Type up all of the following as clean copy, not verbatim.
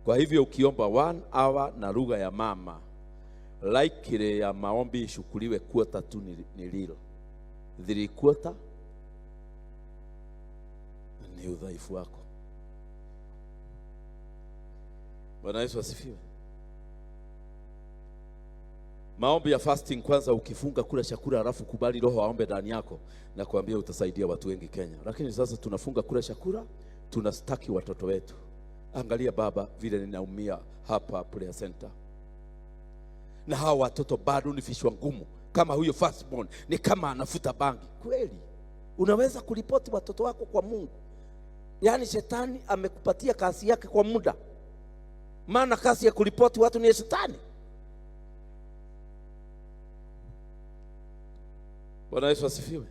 Kwa hivyo ukiomba 1 hour na lugha ya mama, likely ya maombi ishukuliwe quarter tu ni lilo. 3/4 ni udhaifu wako. Bwana Yesu asifiwe. Maombi ya fasting kwanza, ukifunga kula chakula halafu kubali Roho aombe ndani yako, na kuambia utasaidia watu wengi Kenya. Lakini sasa tunafunga kula chakula, tunastaki watoto wetu. Angalia baba vile ninaumia hapa prayer center. Na hawa watoto bado ni vichwa ngumu. Kama huyo firstborn ni kama anafuta bangi. Kweli unaweza kuripoti watoto wako kwa Mungu? Yaani shetani amekupatia kazi yake kwa muda. Maana kazi ya kuripoti watu ni ya shetani. Bwana Yesu asifiwe.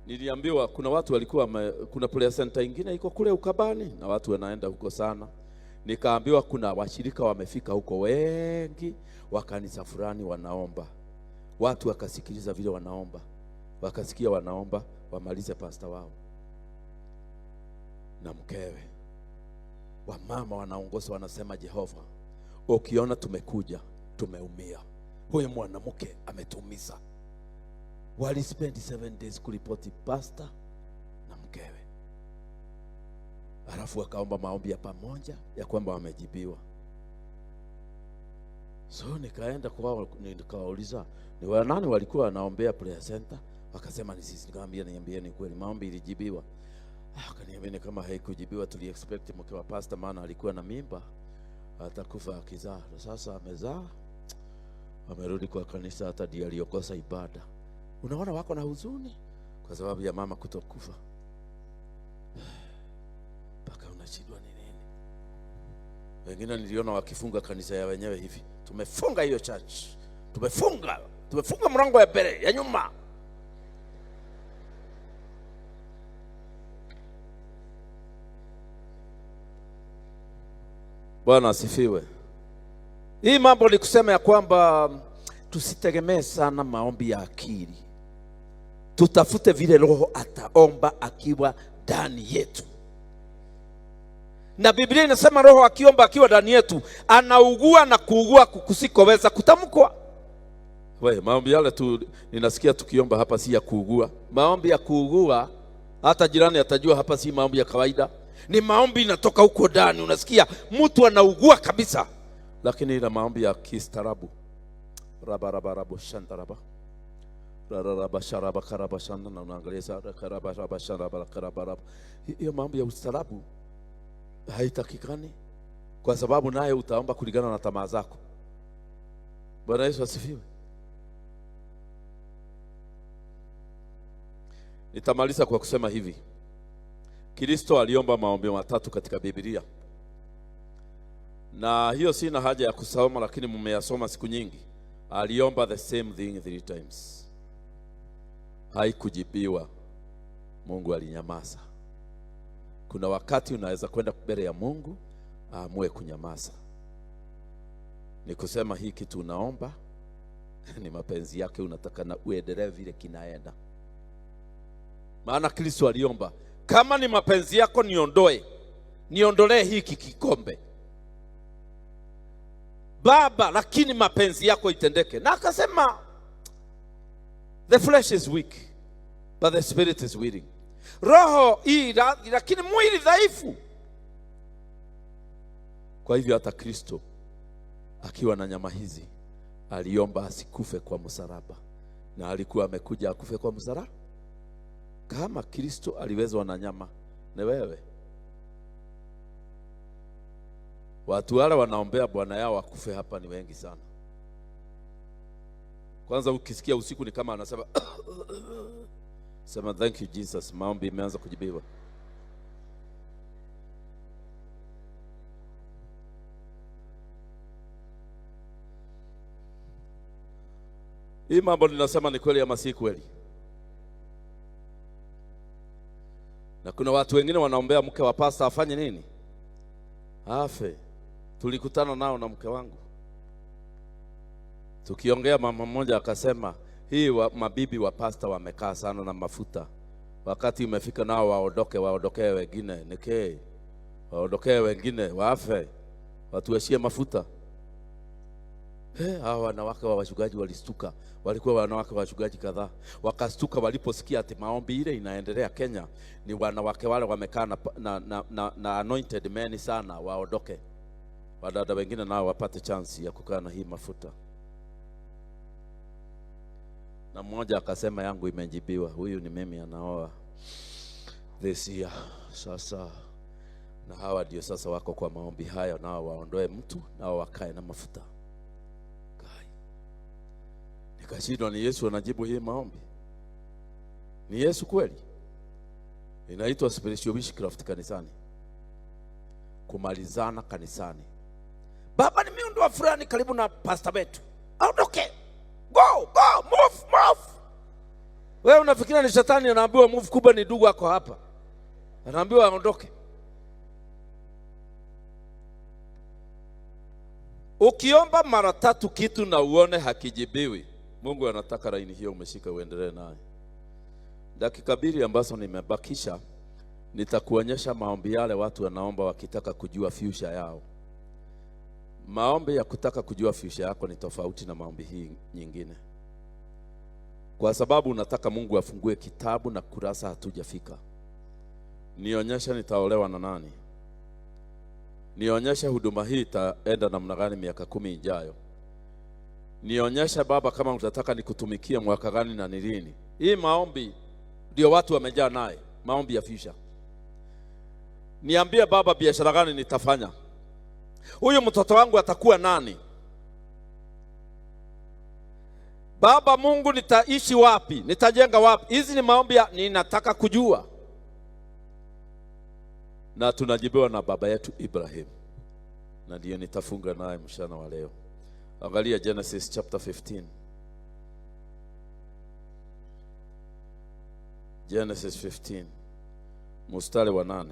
Niliambiwa kuna watu walikuwa kuna prayer center ingine iko kule Ukabani na watu wanaenda huko sana. Nikaambiwa kuna washirika wamefika huko wengi wa kanisa fulani wanaomba. Watu wakasikiliza vile wanaomba. Wakasikia wanaomba wamalize pastor wao na mkewe. Wamama wanaongoza wanasema, Jehova, ukiona tumekuja tumeumia. Huyo mwanamke ametuumiza. Walispend 7 days kuripoti pastor na mkewe. Alafu wakaomba maombi ya pamoja ya kwamba wamejibiwa. So nikaenda kwao nikawauliza ni wa nani walikuwa wanaombea prayer center? Wakasema ni sisi. Nikamwambia niambie ni kweli maombi ilijibiwa. Akaniambia ni kama haikujibiwa, tuli expect mke wa pastor maana alikuwa na mimba atakufa akizaa. Na sasa amezaa, amerudi kwa kanisa, hata ndiye aliokosa ibada. Unaona wako na huzuni kwa sababu ya mama kutokufa. Mpaka unashindwa ni nini. Wengine niliona wakifunga kanisa ya wenyewe hivi. Tumefunga hiyo church. Tumefunga. Tumefunga mlango ya mbele, ya nyuma. Bwana asifiwe. Hii mambo ni kusema ya kwamba tusitegemee sana maombi ya akili. Tutafute vile Roho ataomba akiwa ndani yetu. Na Biblia inasema Roho akiomba akiwa ndani yetu, anaugua na kuugua kusikoweza kutamkwa. We, maombi yale tu ninasikia tukiomba hapa si ya kuugua. Maombi ya kuugua hata jirani atajua hapa si maombi ya kawaida. Ni maombi inatoka huko ndani, unasikia mtu anaugua kabisa. Lakini ila maombi ya kistaarabu. Raba raba rabo shandaraba. Rara raba sharaba karaba shanda, na unaangalia sana, karaba raba sharaba karaba raba. Hiyo maombi ya ustaarabu haitakikani, kwa sababu naye utaomba kulingana na tamaa zako. Bwana Yesu asifiwe. Nitamaliza kwa kusema hivi. Kristo aliomba maombi matatu katika Biblia. Na hiyo sina haja ya kusoma, lakini mmeyasoma siku nyingi. Aliomba the same thing 3 times. Haikujibiwa. Mungu alinyamaza. Kuna wakati unaweza kwenda mbele ya Mungu aamue kunyamaza. Ni kusema hii kitu unaomba ni mapenzi yake, unataka na uendelee vile kinaenda. Maana Kristo aliomba, kama ni mapenzi yako niondoe, niondolee hiki kikombe Baba, lakini mapenzi yako itendeke. Na akasema the flesh is weak but the spirit is willing. Roho hii lakini mwili dhaifu. Kwa hivyo hata Kristo akiwa na nyama hizi aliomba asikufe kwa msalaba, na alikuwa amekuja akufe kwa msalaba. Kama Kristo aliwezwa na nyama, ni wewe. Watu wale wanaombea bwana yao akufe hapa ni wengi sana. Kwanza ukisikia usiku ni kama anasema sema thank you Jesus, maombi imeanza kujibiwa. Hii mambo ninasema ni kweli ama si kweli? Na kuna watu wengine wanaombea mke wa pastor afanye nini? Afe. Tulikutana nao na mke wangu. Tukiongea, mama mmoja akasema, hii mabibi wa pastor wamekaa sana na mafuta. Wakati umefika nao waondoke, waondokee wengine. Nike. Waondokee wengine, waafe, watuachie mafuta. Hawa wanawake wa wachungaji walistuka. Walikuwa wanawake wa wachungaji kadhaa. Wakastuka waliposikia ati maombi ile inaendelea Kenya. Ni wanawake wale wamekaa na anointed men sana waondoke. Wadada wengine nao wapate chance ya kukaa na hii mafuta. Na mmoja akasema yangu imejibiwa, huyu ni mimi anaoa this year. Sasa na hawa ndio sasa wako kwa maombi hayo, nao waondoe mtu nao wakae na mafuta. Kai. Nikashindwa, ni Yesu anajibu hii maombi? Ni Yesu kweli? Inaitwa spiritual witchcraft kanisani. Kumalizana kanisani. Baba, ni miundo wa fulani karibu na pastor wetu. Aondoke. Go, go, move, move. Wewe unafikiria ni shetani anaambiwa move, kumbe ni ndugu ako hapa. Anaambiwa aondoke. Ukiomba mara tatu kitu na uone hakijibiwi, Mungu anataka laini hiyo umeshika uendelee nayo. Dakika mbili ambazo nimebakisha, nitakuonyesha maombi yale watu wanaomba wakitaka kujua future yao. Maombi ya kutaka kujua future yako ni tofauti na maombi hii nyingine. Kwa sababu unataka Mungu afungue kitabu na kurasa hatujafika. Nionyeshe nitaolewa na nani? Nionyeshe huduma hii itaenda namna gani miaka 10 ijayo. Nionyeshe Baba kama utataka nikutumikie mwaka gani na ni lini. Hii maombi ndio watu wamejaa naye, maombi ya future. Niambie Baba biashara gani nitafanya? Huyu mtoto wangu atakuwa nani? Baba Mungu, nitaishi wapi? Nitajenga wapi? Hizi ni maombi ya ninataka kujua. Na tunajibiwa na baba yetu Ibrahim. Na ndiyo nitafunga naye mchana wa leo. Angalia Genesis chapter 15. Genesis 15 mstari wa 8.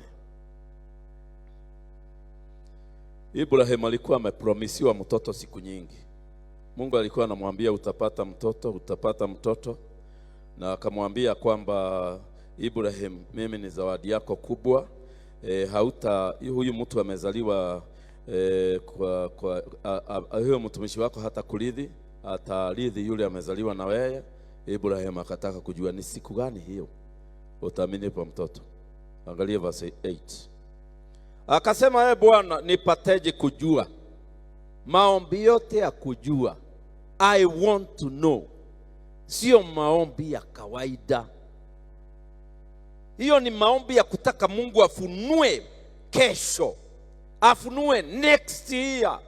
Ibrahim alikuwa amepromisiwa mtoto siku nyingi. Mungu alikuwa anamwambia utapata mtoto, utapata mtoto. Na akamwambia kwamba Ibrahim, mimi ni zawadi yako kubwa. Hauta, huyu mtu amezaliwa huyo mtumishi wako hata kuridhi, ataridhi yule amezaliwa na wewe. Ibrahim akataka kujua ni siku gani hiyo utaminipa mtoto. Angalia verse 8. Akasema, Bwana, nipateje kujua? Maombi yote ya kujua, I want to know, sio maombi ya kawaida. Hiyo ni maombi ya kutaka Mungu afunue kesho, afunue next year.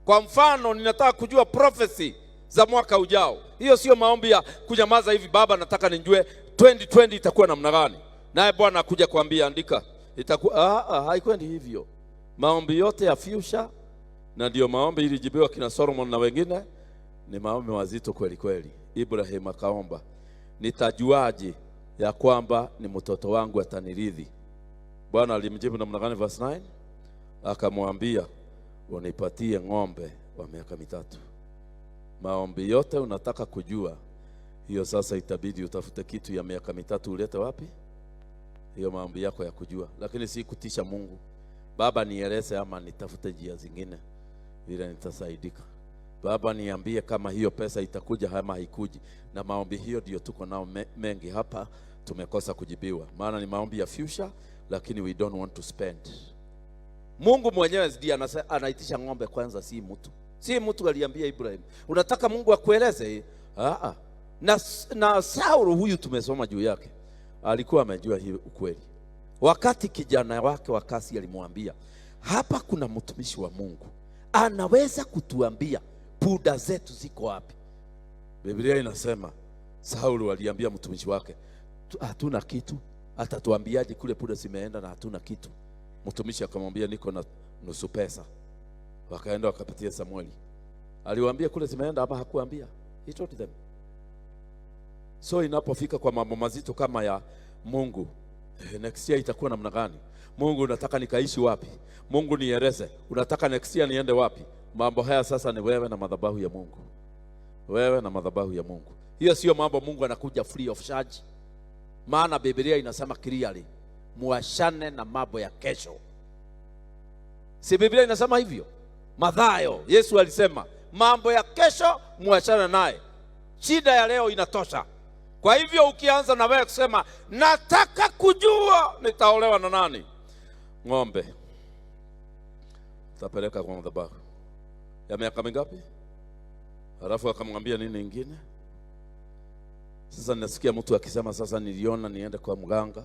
Kwa mfano, ninataka kujua prophecy za mwaka ujao. Hiyo sio maombi ya kunyamaza hivi, Baba nataka nijue 2020 itakuwa namna gani. Naye Bwana akuja kuambia andika, itakuwa haikwendi hivyo. Maombi yote ya future, na ndio maombi ilijibiwa kina Solomon na wengine, ni maombi mazito kweli kweli. Ibrahim akaomba, nitajuaje ya kwamba ni mtoto wangu ataniridhi? Bwana alimjibu namna gani? Verse 9, akamwambia unipatie ng'ombe wa miaka 3. Maombi yote unataka kujua, hiyo sasa itabidi utafute kitu ya miaka 3 ulete wapi? Hiyo maombi yako ya kujua. Lakini si kutisha Mungu, Baba nieleze ama nitafute njia zingine vile nitasaidika. Baba niambie kama hiyo pesa itakuja ama haikuji. Na maombi hiyo ndio tuko nao mengi hapa tumekosa kujibiwa. Maana ni maombi ya future, lakini we don't want to spend. Mungu mwenyewe ndiye anaitisha ng'ombe kwanza, si mtu. Si mtu aliambia Ibrahim, unataka Mungu akueleze? Na Saul huyu tumesoma juu yake, alikuwa amejua hii ukweli. Wakati kijana wake wa kasi alimwambia, hapa kuna mtumishi wa Mungu anaweza kutuambia punda zetu ziko wapi. Biblia inasema Saul aliambia mtumishi wake, hatuna kitu, atatuambiaje kule punda zimeenda na hatuna kitu? Mtumishi akamwambia niko na nusu pesa. Wakaenda wakapatia Samueli. Aliwaambia kule zimeenda ama hakuambia? He told them. So inapofika kwa mambo mazito kama ya Mungu, next year itakuwa namna gani? Mungu unataka nikaishi wapi? Mungu nieleze, unataka next year niende wapi? Mambo haya sasa ni wewe na madhabahu ya Mungu. Wewe na madhabahu ya Mungu. Hiyo sio mambo Mungu anakuja free of charge. Maana Biblia inasema clearly, muachane na mambo ya kesho. Si Biblia inasema hivyo? Mathayo, Yesu alisema mambo ya kesho muachane naye, shida ya leo inatosha. Kwa hivyo ukianza na wewe kusema nataka kujua nitaolewa na nani, ng'ombe utapeleka kwa madhabahu ya miaka mingapi? Halafu akamwambia nini ingine? Sasa nasikia mtu akisema sasa niliona niende kwa mganga,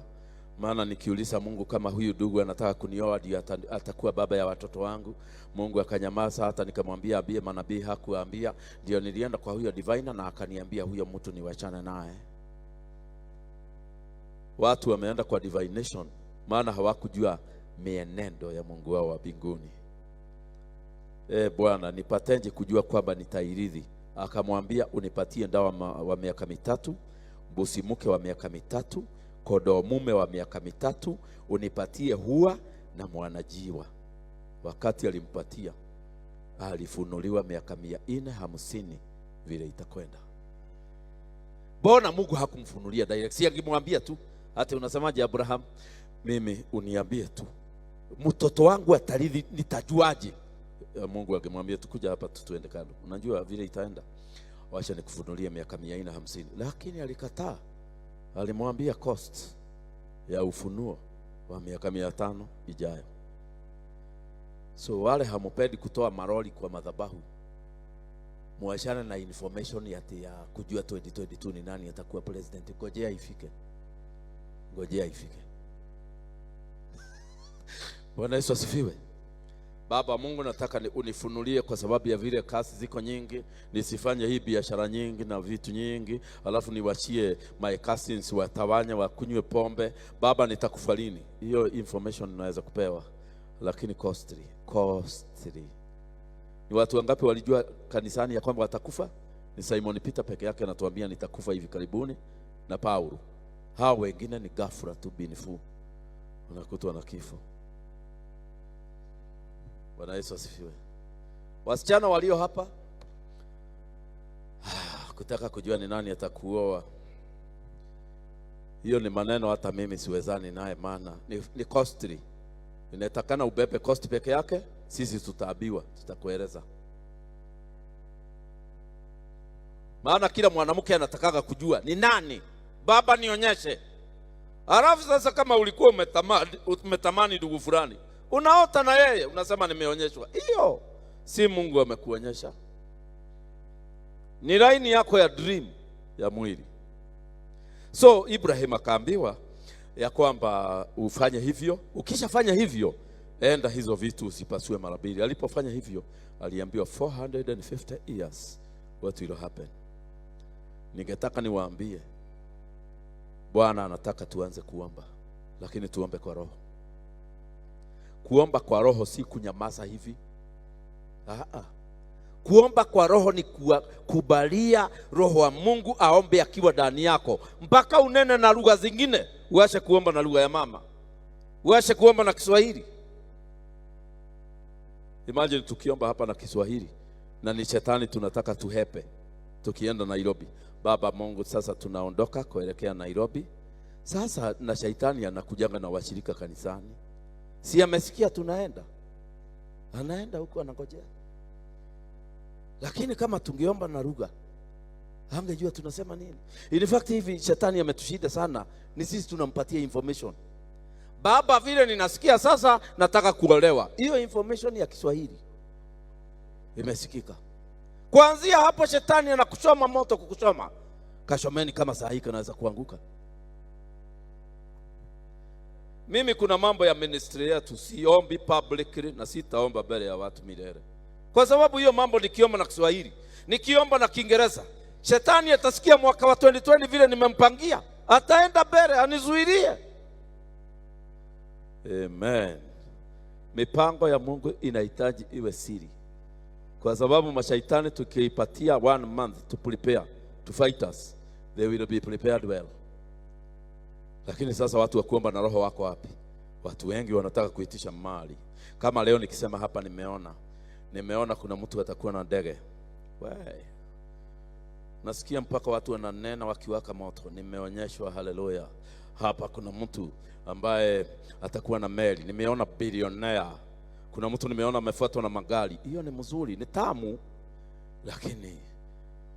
maana nikiuliza Mungu kama huyu ndugu anataka kunioa ndio atakuwa baba ya watoto wangu. Mungu akanyamaza, hata nikamwambia abie manabii hakuambia. Ndio nilienda kwa huyo diviner na akaniambia huyo mtu niwachane naye. Watu wameenda kwa divination maana hawakujua mienendo ya Mungu wao wa mbinguni. Bwana nipatenje kujua kwamba nitairithi? Akamwambia unipatie ndawa wa miaka 3, mbuzi mke wa miaka 3, kondoo mume wa miaka 3, unipatie hua na mwanajiwa. Wakati alimpatia, alifunuliwa miaka 450 vile itakwenda. Mbona Mungu hakumfunulia direct? Si angemwambia tu, hata unasemaje Abraham? Mimi uniambie tu, mtoto wangu atarithi nitajuaje? Mungu angemwambia tukuja hapa tuende kando. Unajua vile itaenda. Wacha nikufunulie miaka 450. Lakini alikataa. Alimwambia cost ya ufunuo wa miaka 500 ijayo. So wale hamupendi kutoa maroli kwa madhabahu, muachane na information ya kujua 2022 ni nani atakuwa president. Ngojea ifike. Ngojea ifike. Bwana Yesu asifiwe. Baba Mungu, nataka unifunulie kwa sababu ya vile kazi ziko nyingi, nisifanye hii biashara nyingi na vitu nyingi, alafu niwachie my cousins watawanya wakunywe pombe. Baba nitakufa lini? Hiyo information naweza kupewa, lakini costly, costly. Ni watu wangapi walijua kanisani ya kwamba watakufa? Ni Simon Peter peke yake anatuambia nitakufa hivi karibuni, na Paulo. Hao wengine ni ghafla tu binifu, unakutwa na kifo. Bwana Yesu asifiwe. Wasichana walio hapa kutaka kujua ni nani atakuoa, hiyo ni maneno hata mimi siwezani naye, maana ni costly. Inatakana ubebe cost peke yake, sisi tutaabiwa, tutakueleza. Maana kila mwanamke anatakaga kujua ni nani. Baba nionyeshe. Alafu sasa kama ulikuwa umetamani ndugu fulani, unaota na yeye, unasema nimeonyeshwa. Hiyo si Mungu amekuonyesha. Ni line yako ya dream ya mwili. So Ibrahim akaambiwa ya kwamba ufanye hivyo. Ukishafanya hivyo, enda hizo vitu usipasue mara mbili. Alipofanya hivyo, aliambiwa 450 years what will happen. Ningetaka niwaambie, Bwana anataka tuanze kuomba, lakini tuombe kwa roho. Kuomba kwa roho si kunyamaza hivi. Kuomba kwa roho ni kubalia roho wa Mungu aombe akiwa ndani yako, mpaka unene na lugha zingine. Uache kuomba na lugha ya mama, uache kuomba na Kiswahili. Imagine tukiomba hapa na Kiswahili na ni shetani tunataka tuhepe tukienda Nairobi. Baba Mungu, sasa tunaondoka kuelekea Nairobi. Sasa na shetani anakujanga na washirika kanisani. Si amesikia tunaenda? Anaenda huko anangojea. Lakini kama tungeomba na lugha, angejua tunasema nini. In fact hivi shetani ametushida sana, ni sisi tunampatia information. Baba, vile ninasikia sasa nataka kuolewa. Hiyo information ya Kiswahili imesikika. Kuanzia hapo shetani anakuchoma moto, kukuchoma. Kashomeni kama saa hii kanaweza kuanguka. Mimi kuna mambo ya ministry yetu siombi publicly na sitaomba mbele ya watu milele. Kwa sababu hiyo mambo nikiomba na Kiswahili, nikiomba na Kiingereza, shetani atasikia mwaka wa 2020 vile nimempangia, ataenda mbele anizuilie. Amen. Mipango ya Mungu inahitaji iwe siri. Kwa sababu mashaitani tukiipatia 1 month to prepare, to fight us, they will be prepared well. Lakini sasa watu wa kuomba na roho wako wapi? Watu wengi wanataka kuitisha mali. Kama leo nikisema hapa nimeona kuna mtu atakuwa na ndege. Wee. Nasikia mpaka watu wananena wakiwaka moto. Nimeonyeshwa, haleluya. Hapa kuna mtu ambaye atakuwa na meli. Nimeona bilionea Kuna mtu nimeona amefuatwa na magari. Hiyo ni mzuri, ni tamu, lakini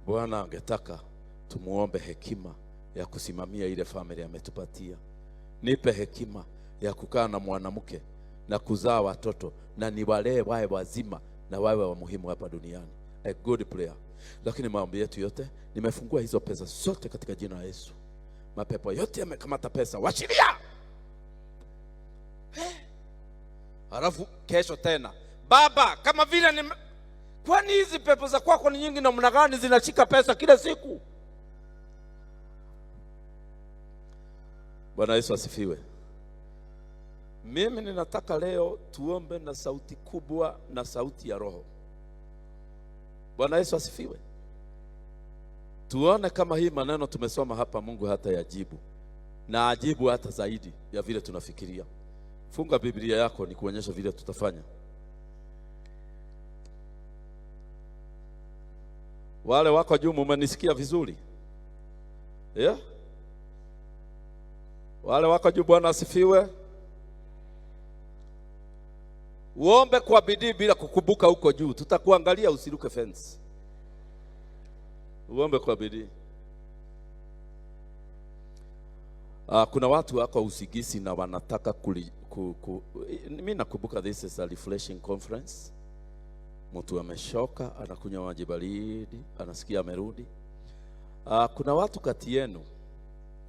Bwana angetaka tumuombe hekima ya kusimamia ile familia ametupatia. Nipe hekima ya kukaa na mwanamke na kuzaa watoto na niwalee wawe wazima na wawe wa muhimu hapa duniani. A good prayer. Lakini maombi yetu yote, nimefungua hizo pesa zote katika jina la Yesu. Mapepo yote yamekamata pesa, washiria. Halafu kesho tena, Baba, kama vile ni kwani hizi pepo za kwako ni nyingi namna gani zinashika pesa kila siku? Bwana Yesu asifiwe. Mimi ninataka leo tuombe na sauti kubwa na sauti ya Roho. Bwana Yesu asifiwe. Tuone kama hii maneno tumesoma hapa Mungu hata yajibu, na ajibu hata zaidi ya vile tunafikiria. Funga Biblia yako ni kuonyesha vile tutafanya. Wale wako juu mmenisikia vizuri? Yeah? Wale wako juu, Bwana asifiwe. Uombe kwa bidii bila kukumbuka huko juu. Tutakuangalia usiruke fence. Uombe kwa bidii. Kuna watu wako usigisi na wanataka mimi nakumbuka this is a refreshing conference. Mtu ameshoka, anakunywa maji baridi, anasikia amerudi. Kuna watu kati yenu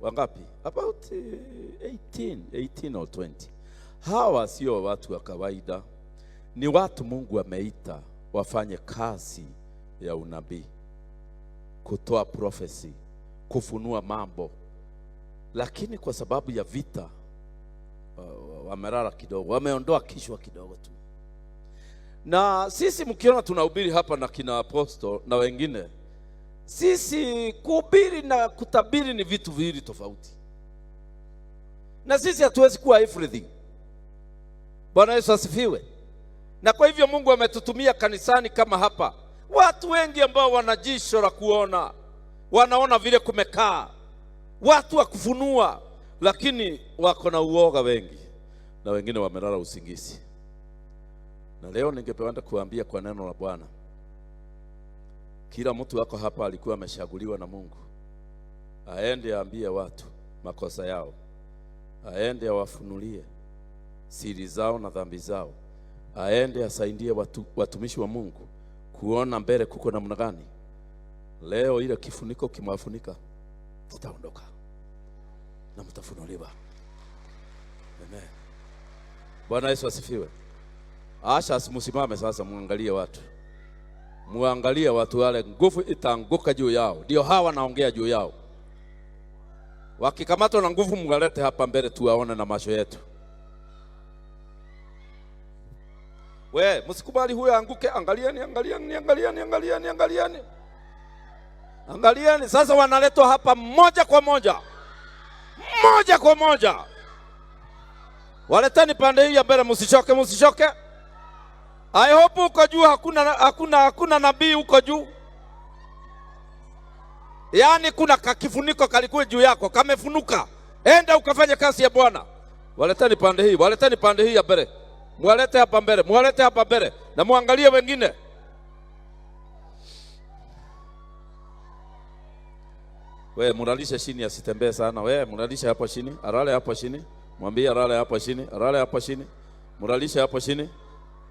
wangapi? About 18 or 20. Hawa sio watu wa kawaida. Ni watu Mungu ameita wafanye kazi ya unabii, kutoa prophecy, kufunua mambo. Lakini kwa sababu ya vita wamelala kidogo, wameondoa kichwa kidogo tu. Na sisi mkiona tunahubiri hapa na kina apostle na wengine, sisi kuhubiri na kutabiri ni vitu viwili tofauti. Na sisi hatuwezi kuwa everything. Bwana Yesu asifiwe. Na kwa hivyo Mungu ametutumia kanisani kama hapa watu wengi ambao wana jicho la kuona, wanaona vile kumekaa, watu wa kufunua, lakini wako na uoga wengi, na wengine wamelala usingizi. Na leo ningependa kuambia kwa neno la Bwana, kila mtu wako hapa alikuwa ameshaguliwa na Mungu aende aambie watu makosa yao, aende awafunulie siri zao na dhambi zao, aende asaidie watumishi wa Mungu kuona mbele kuko namna gani. Leo ile kifuniko kimewafunika kitaondoka na mtafunuliwa. Amen. Bwana Yesu asifiwe. Asha, msimame sasa, muangalie watu. Muangalie watu wale, nguvu itaanguka juu yao. Ndio hawa naongea juu yao. Wakikamatwa na nguvu, mwalete hapa mbele tuwaone na macho yetu. We, msikubali huyo anguke. Angalieni, angalieni, angalieni, angalieni, angalieni. Angalieni, sasa wanaletwa hapa moja kwa moja. Moja kwa moja. Waleteni pande hii ya mbele, msichoke, msichoke. I hope huko juu hakuna nabii huko juu. Yaani kuna kakifuniko kalikuwa juu yako, kamefunuka. Enda ukafanye kazi ya Bwana. Waleteni pande hii, waleteni pande hii ya mbele. Mwalete hapa mbele, mwalete hapa mbele na muangalie wengine. We, mulalishe chini asitembee sana. We, mulalishe hapo chini, alale hapo chini. Mwambie alale hapo chini, alale hapo chini. Mulalishe hapo chini.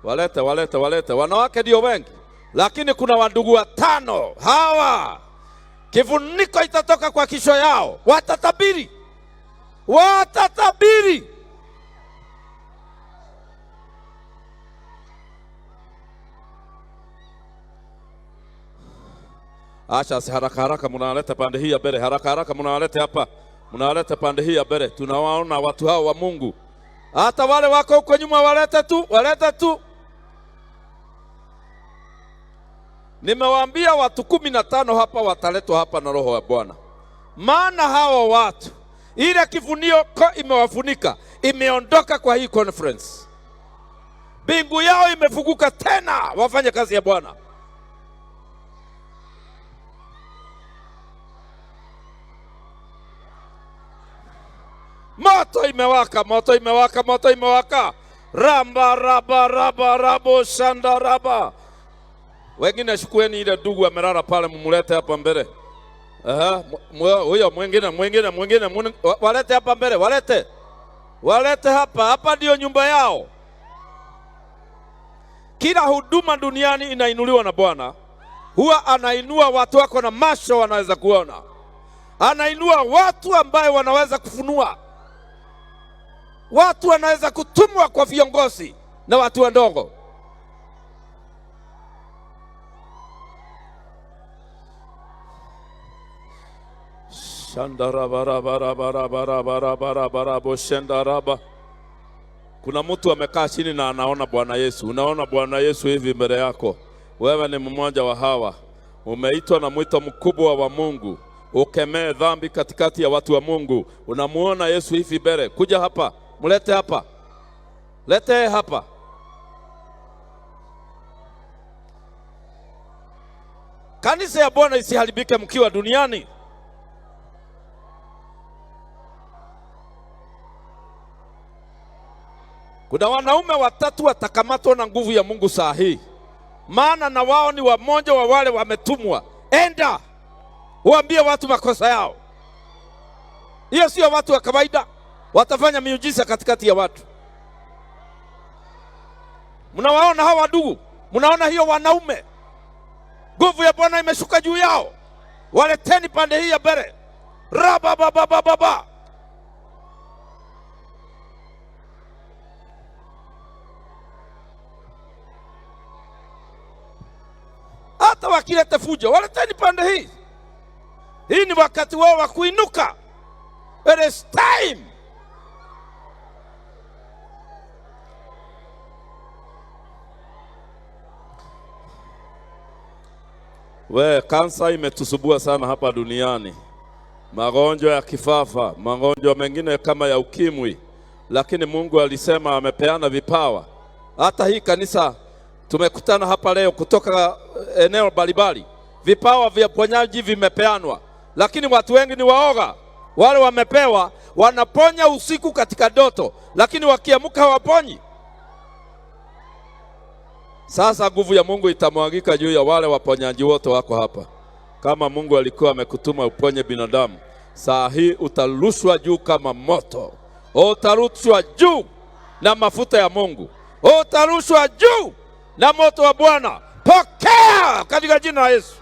Walete, walete, walete. Wanawake ndio wengi, lakini kuna wandugu watano hawa. Kifuniko itatoka kwa kichwa yao. Watatabiri. Watatabiri. Acha si haraka haraka mnawaleta pande hii ya mbele, haraka haraka mnawaleta hapa. Mnawaleta pande hii ya mbele. Tunawaona watu hao wa Mungu. Hata wale wako huko nyuma walete tu, walete tu. Nimewaambia watu 15 hapa wataletwa hapa na Roho wa Bwana. Maana hawa watu ile kifuniko imewafunika, imeondoka kwa hii conference. Mbingu yao imefunguka tena, wafanye kazi ya Bwana. Moto imewaka, moto imewaka, moto imewaka. Ramba raba raba rabo shanda raba. Wengine shukueni ile ndugu amelala pale, mumlete hapa mbele. Aha, huyo mwingine mwingine mwingine walete hapa mbele, walete. Walete hapa, hapa ndio nyumba yao. Kila huduma duniani inainuliwa na Bwana. Huwa anainua watu wako na macho wanaweza kuona. Anainua watu ambaye wanaweza kufunua. Watu wanaweza kutumwa kwa viongozi na watu wadogo. Shandarabarabarabarabarabarabarabo. Kuna mtu amekaa chini na anaona Bwana Yesu. Unaona Bwana Yesu hivi mbele yako. Wewe ni mmoja wa hawa. Umeitwa na mwito mkubwa wa Mungu. Ukemee dhambi katikati ya watu wa Mungu. Unamuona Yesu hivi mbele. Kuja hapa. Mlete hapa. Lete hapa. Kanisa ya Bwana isiharibike mkiwa duniani. Kuna wanaume watatu watakamatwa na nguvu ya Mungu saa hii. Maana na wao ni wamoja wa wale wametumwa. Enda uambie watu makosa yao. Hiyo sio watu wa kawaida. Watafanya miujiza katikati ya watu. Mnawaona hawa ndugu? Mnaona hiyo wanaume? Nguvu ya Bwana imeshuka juu yao. Waleteni pande hii ya mbele. Raba ba ba ba ba ba. Hata wakileta fujo, waleteni pande hii. Hii ni wakati wao wa kuinuka. It is time. We, kansa imetusubua sana hapa duniani. Magonjwa ya kifafa, magonjwa mengine kama ya ukimwi. Lakini Mungu alisema amepeana vipawa. Hata hii kanisa tumekutana hapa leo kutoka eneo mbalimbali. Vipawa vya ponyaji vimepeanwa. Lakini watu wengi ni waoga. Wale wamepewa wanaponya usiku katika ndoto, lakini wakiamka hawaponyi. Sasa nguvu ya Mungu itamwagika juu ya wale waponyaji wote wako hapa. Kama Mungu alikuwa amekutuma uponye binadamu, saa hii utarushwa juu kama moto. Utarushwa juu na mafuta ya Mungu. Utarushwa juu na moto wa Bwana. Pokea katika jina la Yesu.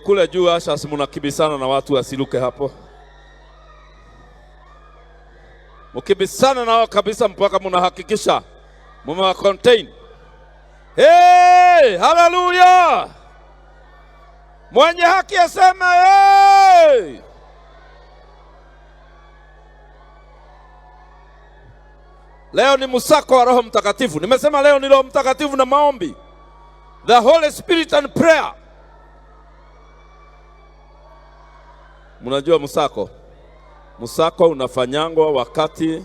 Kule juu asha mnakibisana na watu wasiruke hapo. Mkibisana nao kabisa mpaka mnahakikisha mmewa contain. Hey, hallelujah. Mwenye haki aseme hey. Leo ni msako wa Roho Mtakatifu. Nimesema leo ni Roho Mtakatifu na maombi. The Holy Spirit and prayer. Mnajua msako? Msako unafanyangwa wakati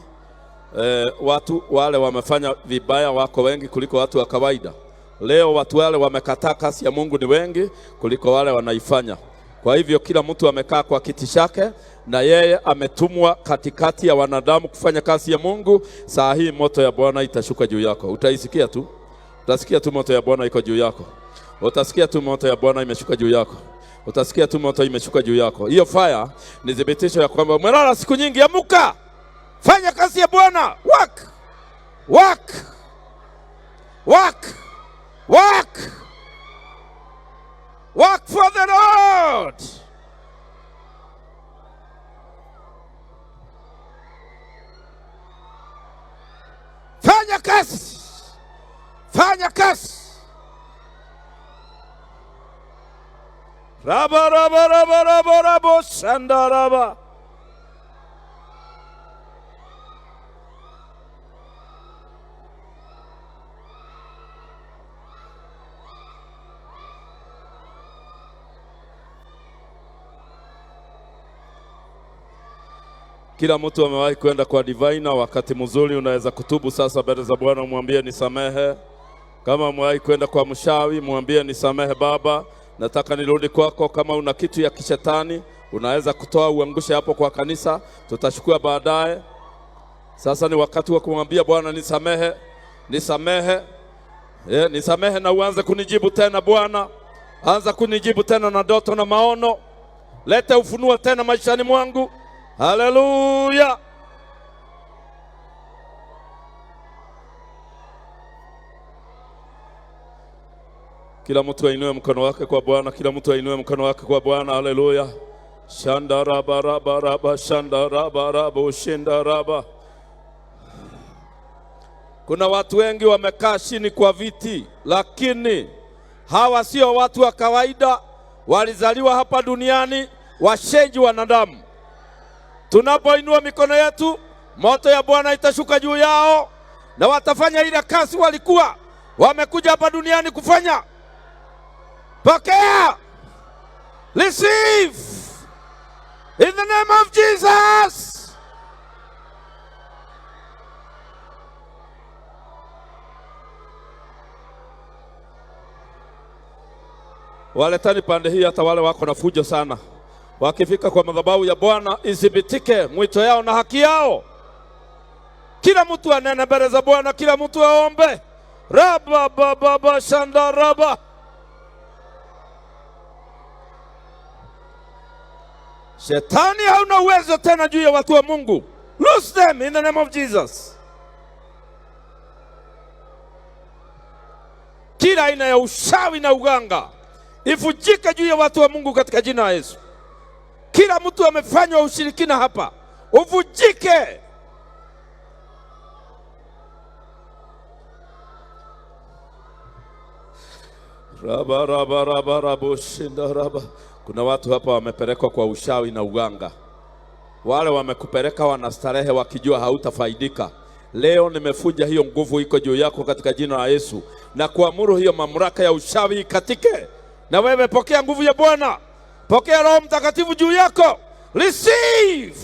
watu wale wamefanya vibaya wako wengi kuliko watu wa kawaida. Leo watu wale wamekataa kasi ya Mungu ni wengi kuliko wale wanaifanya. Kwa hivyo kila mtu amekaa kwa kiti chake na yeye ametumwa katikati ya wanadamu kufanya kazi ya Mungu. Saa hii moto ya Bwana itashuka juu yako. Utaisikia tu. Utasikia tu moto ya Bwana iko juu yako. Utasikia tu moto ya Bwana imeshuka juu yako. Utasikia tu moto imeshuka juu yako. Hiyo fire ni thibitisho ya kwamba umelala siku nyingi, amuka. Fanya kazi ya Bwana. Work. Work. Work. Work. Work for the Lord. Fanya kazi. Fanya kazi. Raba raba raba raba rabo sanda raba. Kila mtu amewahi kwenda kwa divina. Wakati mzuri unaweza kutubu sasa mbele za Bwana, umwambie nisamehe. Kama umewahi kwenda kwa mshawi, mwambie nisamehe Baba, nataka nirudi kwako. Kama una kitu ya kishetani, Unaweza kutoa uangushe hapo kwa kanisa, tutachukua baadaye. Sasa ni wakati wa kumwambia Bwana, nisamehe, nisamehe, nisamehe, na uanze kunijibu tena Bwana. Anza kunijibu tena na ndoto na maono. Leta ufunuo tena maishani mwangu. Haleluya! Kila mtu ainue mkono wake kwa Bwana, kila mtu ainue mkono wake kwa Bwana. Haleluya! Shandarabaraba shandarabarabo shindaraba. Kuna watu wengi wamekaa chini kwa viti, lakini hawa sio watu wa kawaida. Walizaliwa hapa duniani, washenji wanadamu. Tunapoinua mikono yetu, moto ya Bwana itashuka juu yao na watafanya ile kazi walikuwa wamekuja hapa duniani kufanya. Pokea, receive in the name of Jesus. Waletani pande hii, hata wale wako na fujo sana, wakifika kwa madhabahu ya Bwana ithibitike mwito yao na haki yao. Kila mtu anene mbele za Bwana, kila mtu aombe. Raba baba shanda raba. Shetani hauna uwezo tena juu ya watu wa Mungu. Loose them in the name of Jesus. Kila aina ya ushawi na uganga ifujike juu ya watu wa Mungu katika jina la Yesu. Kila mtu amefanywa ushirikina hapa uvujike. Raba raba raba rabo shinda raba. Kuna watu hapa wamepelekwa kwa ushawi na uganga. Wale wamekupeleka wanastarehe wakijua hautafaidika. Leo nimefuja hiyo nguvu iko juu yako katika jina la Yesu, na kuamuru hiyo mamlaka ya ushawi ikatike. Na wewe pokea nguvu ya Bwana, pokea Roho Mtakatifu juu yako, receive.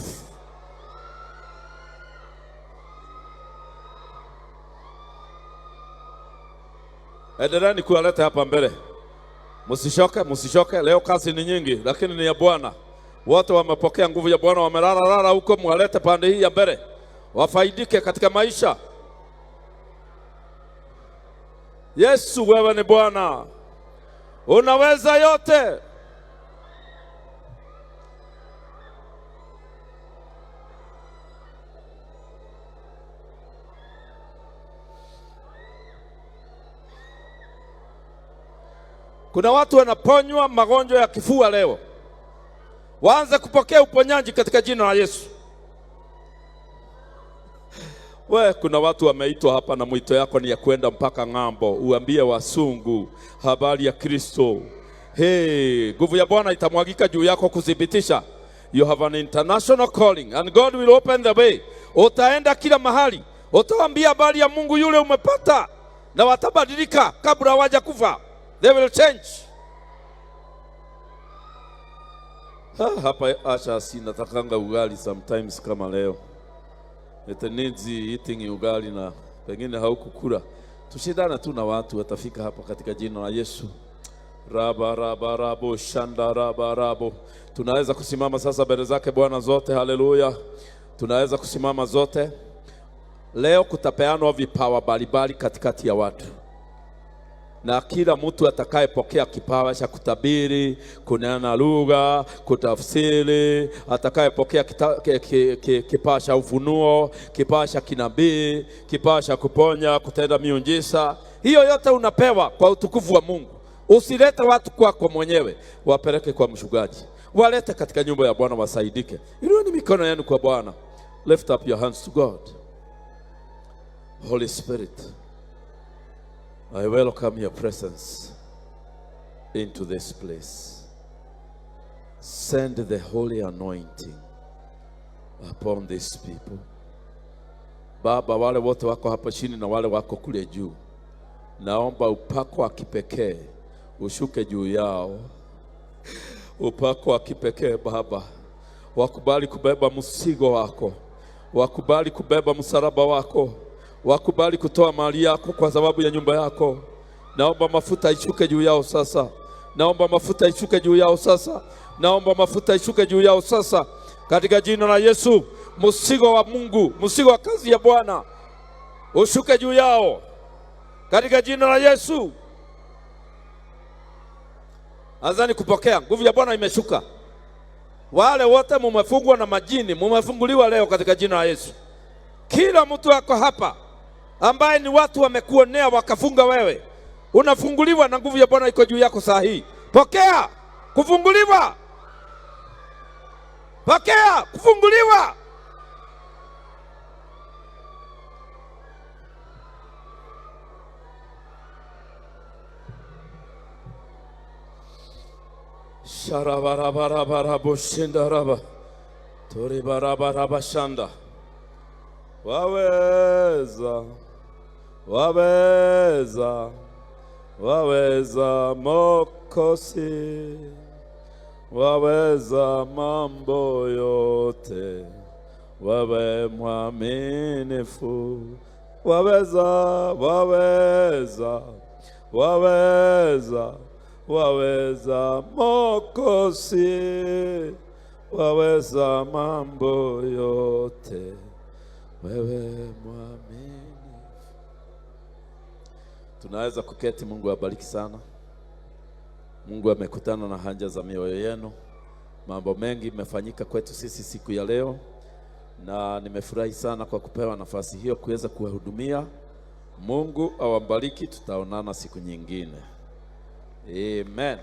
Endeleeni kuwaleta hapa mbele, msishoke, msishoke. Leo kazi ni nyingi, lakini ni ya Bwana. Wote wamepokea nguvu ya Bwana, wamelala lala huko, mwalete pande hii ya mbele, wafaidike katika maisha. Yesu, wewe ni Bwana, unaweza yote. Kuna watu wanaponywa magonjwa ya kifua leo, waanze kupokea uponyaji katika jina la Yesu. We, kuna watu wameitwa hapa na mwito yako ni ya kwenda mpaka ng'ambo, uambie wasungu habari ya Kristo. Hey, nguvu ya Bwana itamwagika juu yako kuthibitisha you have an international calling and God will open the way. Utaenda kila mahali, utaambia habari ya Mungu yule umepata, na watabadilika kabla hawaja kufa. They will change. Ha, hapa acha sinatakanga ugali sometimes kama leo. It needs eating ugali na pengine haukukula. Tushindana tu na watu watafika hapa katika jina la Yesu. Raba raba rabo shanda raba rabo. Tunaweza kusimama sasa mbele zake Bwana zote, haleluya. Tunaweza kusimama zote. Leo kutapeanwa vipawa mbalimbali katikati ya watu. Na kila mtu atakayepokea kipawa cha kutabiri, kunena lugha, kutafsiri, atakayepokea kipawa cha ufunuo, kipawa cha kinabii, kipawa cha kuponya, kutenda miujiza, hiyo yote unapewa kwa utukufu wa Mungu. Usilete watu kwako mwenyewe, wapeleke kwa mchungaji, walete katika nyumba ya Bwana wasaidike. Inueni mikono yenu kwa Bwana. Lift up your hands to God. Holy Spirit, I welcome your presence into this place. Send the holy anointing upon these people. Baba, wale wote wako hapa chini na wale wako kule juu, naomba upako wa kipekee ushuke juu yao. Upako wa kipekee Baba, wakubali kubeba mzigo wako, wakubali kubeba msalaba wako, wakubali kutoa mali yako kwa sababu ya nyumba yako. Naomba mafuta ishuke juu yao sasa. Naomba mafuta ishuke juu yao sasa. Naomba mafuta ishuke juu yao sasa katika jina la Yesu. Msigo wa Mungu, msigo wa kazi ya Bwana ushuke juu yao katika jina la Yesu. Anzani kupokea nguvu ya Bwana imeshuka. Wale wote mumefungwa na majini, mumefunguliwa leo katika jina la Yesu. Kila mtu ako hapa ambaye ni watu wamekuonea wakafunga wewe, unafunguliwa na nguvu ya Bwana iko juu yako saa hii. Pokea kufunguliwa, pokea kufunguliwa. Sharabarabarabarabusindaraba toribarabarabashanda. Waweza, waweza, waweza Mwokozi, waweza mambo yote, wewe mwaminifu, waweza, waweza, waweza, waweza Mwokozi, waweza mambo yote, wewe mwaminifu. Tunaweza kuketi. Mungu awabariki sana. Mungu amekutana na haja za mioyo yenu. Mambo mengi imefanyika kwetu sisi siku ya leo, na nimefurahi sana kwa kupewa nafasi hiyo kuweza kuwahudumia. Mungu awabariki, tutaonana siku nyingine. Amen.